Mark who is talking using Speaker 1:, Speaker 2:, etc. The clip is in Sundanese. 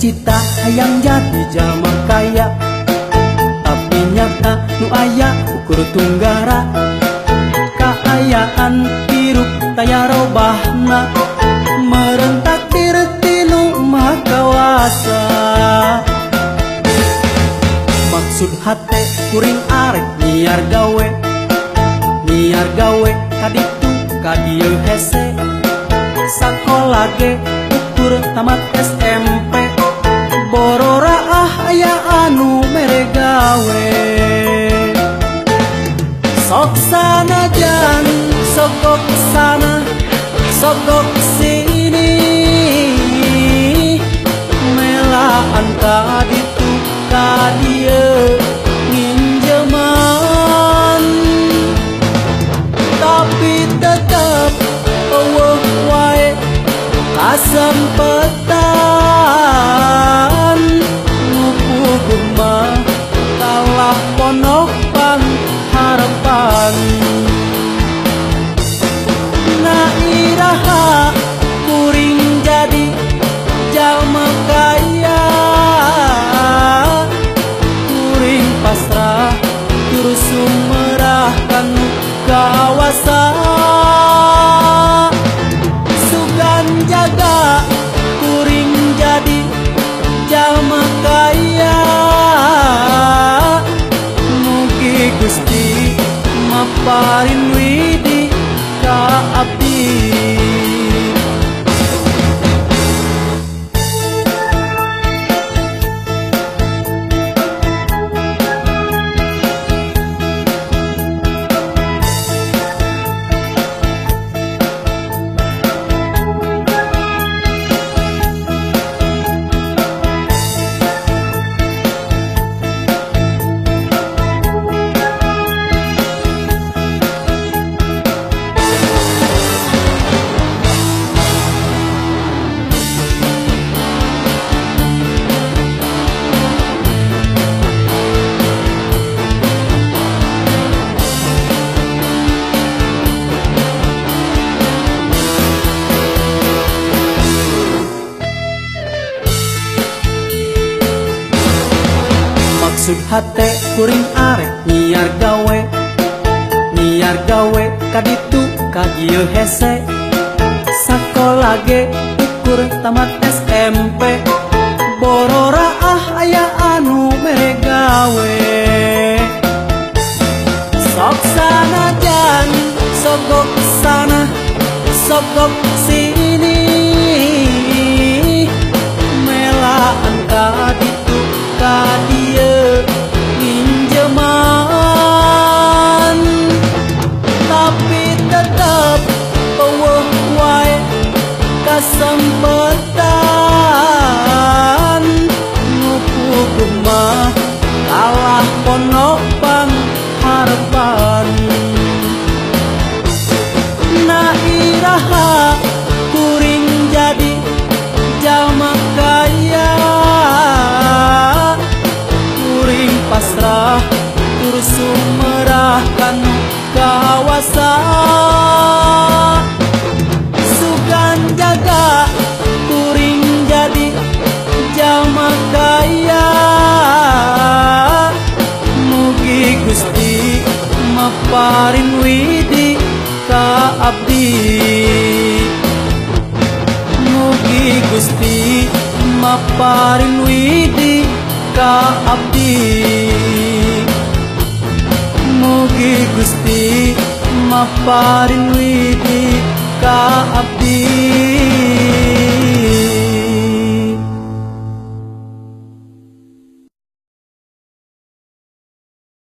Speaker 1: Cita-cita hayang jadi jalma kaya, tapi nyata nu aya ukur tunggara. Kaayaan hirup taya robahna, meureun takdir ti nu maha kawasa. Maksud hate kuring arek nyiar gawe, nyiar gawe kaditu ka dieu hese. Sakola ge ukur tamat SMP, borora ah aya anu mere gawe. Sok sanajan sogok sana sogok sini, melaan ka ditu ka dieu nginjeman. Tapi tetep eueuh wae kasempetan, ngupuguh mah kalah ponokan harapan. Na iraha kuring jadi jalma kaya, kuring pasrah tur sumerah kanu kawasa. Sugan jaga kuring jadi jalma kaya, mugi Gusti maparin widi ka abdi. Maksud hate kuring arek nyiar gawe, nyiar gawe kaditu ka dieu hese. Sakola ge ukur tamat SMP, borora ah aya anu mere gawe. Sok sanajan sogok sana sogok sini, melaan ka ditu ka dieu nginjeman. Tapi tetep eueuh wae kasempetan, ngupuguh mah kalah ponopang harapan. Na iraha kuring jadi jalma kaya, kuring pasrah tur sumerah kanu kawasa. Sugan jaga kuring jadi jalma kaya, mugi Gusti maparin widi ka abdi. Mugi Gusti maparin widi ka abdi. Mugi Gusti maparin widi ka abdi.